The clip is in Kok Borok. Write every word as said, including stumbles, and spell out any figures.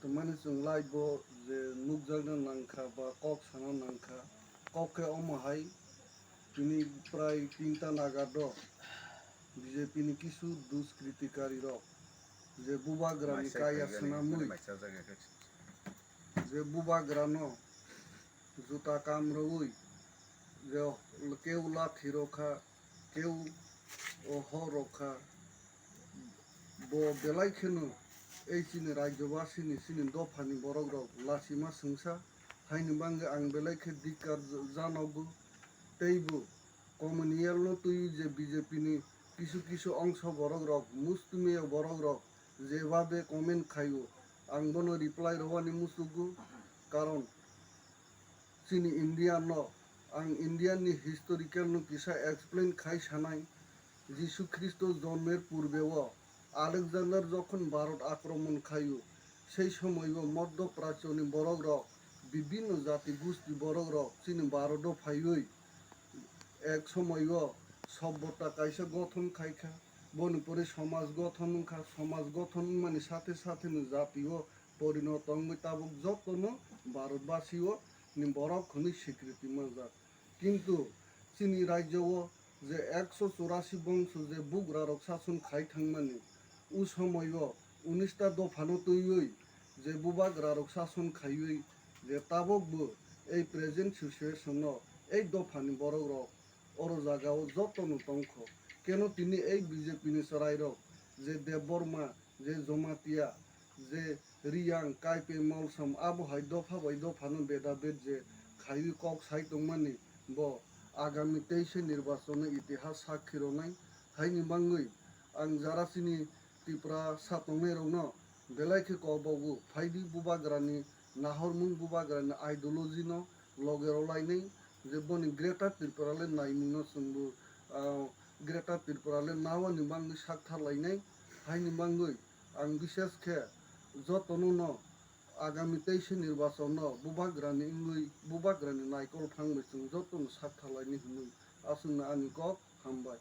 Mani chwng live bo je nukjakna nangkha ba kok sana nangkha, kok khe omo hai, tini prai tinta nagar do B J P ni kisu duskritikari rok je bubagra ni kaya swnamwi je bubagra no juta kam rwui je keu lathi rokha, keu o ho rokha, bo belai kheno ei chini rajyobasini, chini dophani borokrok lachima swngsa, haini bagwi ang belai khe dikkar janogo. Teibo communal no twiwi je B J P ni kisu kisu ongso borokrok, mustumiya borokrok jebabe comment khaio, ang bono reply rwani muchugo, karon chini India no, ang India ni historical no kisa explain khai sanai. Jisu Khristo jonmer purbe o Alexander jokhon Bharat akromon khaio, sei somoi o Madhya Prachyo ni borok rok, bibinno jati gusti borok rok chini Bharat o phaiwi ek somoi o sobbota kaisa gothon khaikha, boni pore somaj gothon wngkha, somaj gothon wngmani sathe sathe no jati o porinoto wngwi tabuk jotono Bharatbasi o ni borok hwnwi sikriti manjak. Kintu chini rajyo o je ekso churasi bongso je bugrarok sason khai thangmani, u somoi o unista dophano twiwi je bubagrarok sason khaiwi je tabok bo ei present situation o ei dophani borok rok oro jaga o jotono tongkho. Keno tini ei B J P ni chwrairok je Debbarma, je Jamatia, je Riyang, Kaipe, Molsom, abo hai dopha bai dophano beda bed je khaiwi kok sai tongmani bo agami teise nirbachon no itihas sakhi rwnai. Haini bagwi ang jara chini Tripura sa tongnairokno belai khe kok bogo, phaidi bubagrani nahormung, bubagrani ideology no loge rwlainai, je boni Greater Tripura le naimungno chwngbo, ah, Greater Tripura le nawani bagwi sak tharlainai. Haini bagwi ang bishes khe jotono no agami teise nirbachon no bubagrani wngwi bubagrani naikol thangbai chwng jotono sak tharlainai hwnwi aswkno ani kok hambai.